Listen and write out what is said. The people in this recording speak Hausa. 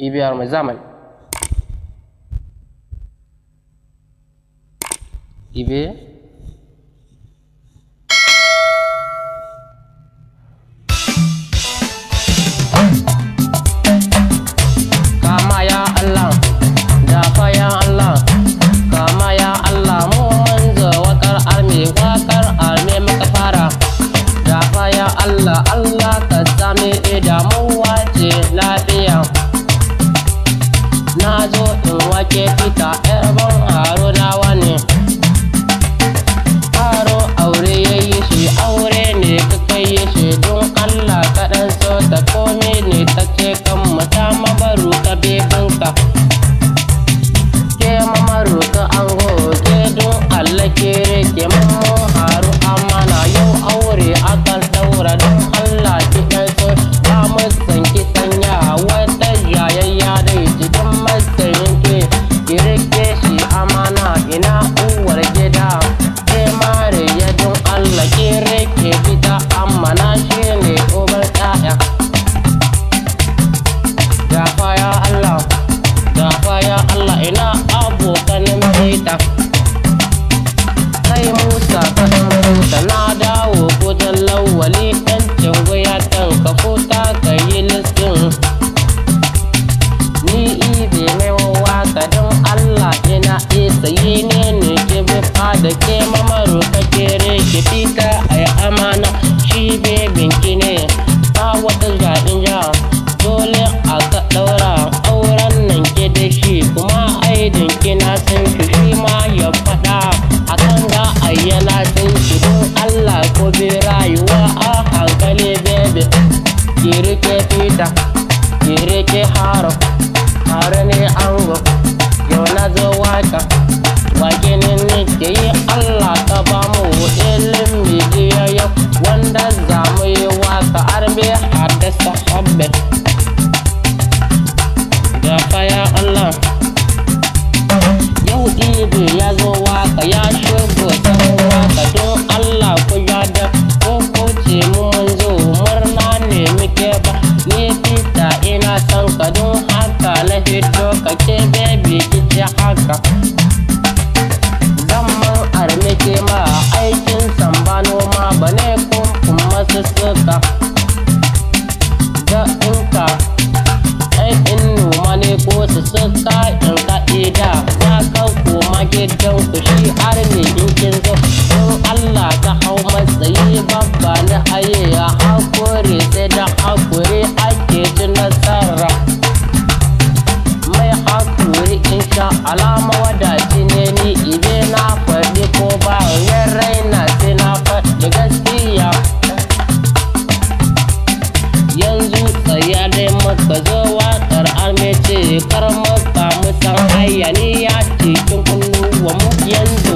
Ibiyar mai zamani. Ibe. Kama ya Allah, dafa ya Allah, kama ya Allah mu manzo wakar arme muka fara. Dafa ya Allah, Allah ka sami idamuwa ce lafiya. Na zo in wake fita ƴar haro nawa ne. Haro aure ya yi shi aure ne ka yi shi don Allah ka ɗan so ta kome ne ta ce kan mata mabaru ka bebinka. Ke mamaru ka ango ke don Allah ke rike mammo haro amana yau aure akan ɗaura don Allah ki ɗan so ba mu san ki sanya wata jayayya dai cikin matsayin ke ki rike shi amana ina uwar gida ke mare ya don Allah ki rike fita amana shi ne ubar ɗaya. Gafa ya Allah, gafa ya Allah ina abokanin fita. Kai Musa ka ɗan huta na dawo kudan lawali ɗan cingu ya tanka futa ka yi listin. Ni ibe mai waka don Allah ina isa yi ne ne ke bi fada ke mamaru ka kere ki fita ai amana shi bebin ki ne ba wata ja'in ja dole aka ɗaura auren nan ke da shi kuma aidin kina san shi shi ma ya faɗa akan ga ayyana san shi don Allah ko bi rayuwa a hankali bebe ki rike fita ki rike haro haro ne ango yau na zo waka wake ne nake yi Allah ka ba mu ilimi yau wanda za mu yi waka arme haddasa habbe. Gafa ya Allah yau ibe ya zo waka ya shigo sahun waka don Allah ku yada ko kauce mu mun zo murna ne muke ba ni fita ina son ka don haka na hito ka ke baby kice haka. Zaman arme ke ma aikin samba noma bane kumfun masu suka da inka aikin noma ne ko su suka in ka'ida za ka koma gidan ku shi arme in kin zo don Allah ka hau matsayi babba na aye a hakuri sai da hakuri ake ci nasara. Mai hakuri insha alama wadaci ne ni ibe na faɗi ko ba yan raina sai na faɗi gaskiya. Yanzu tsaya dai muka zo waƙar arme ce kar muka musan hayaniya cikin kunnuwa mu yanzu.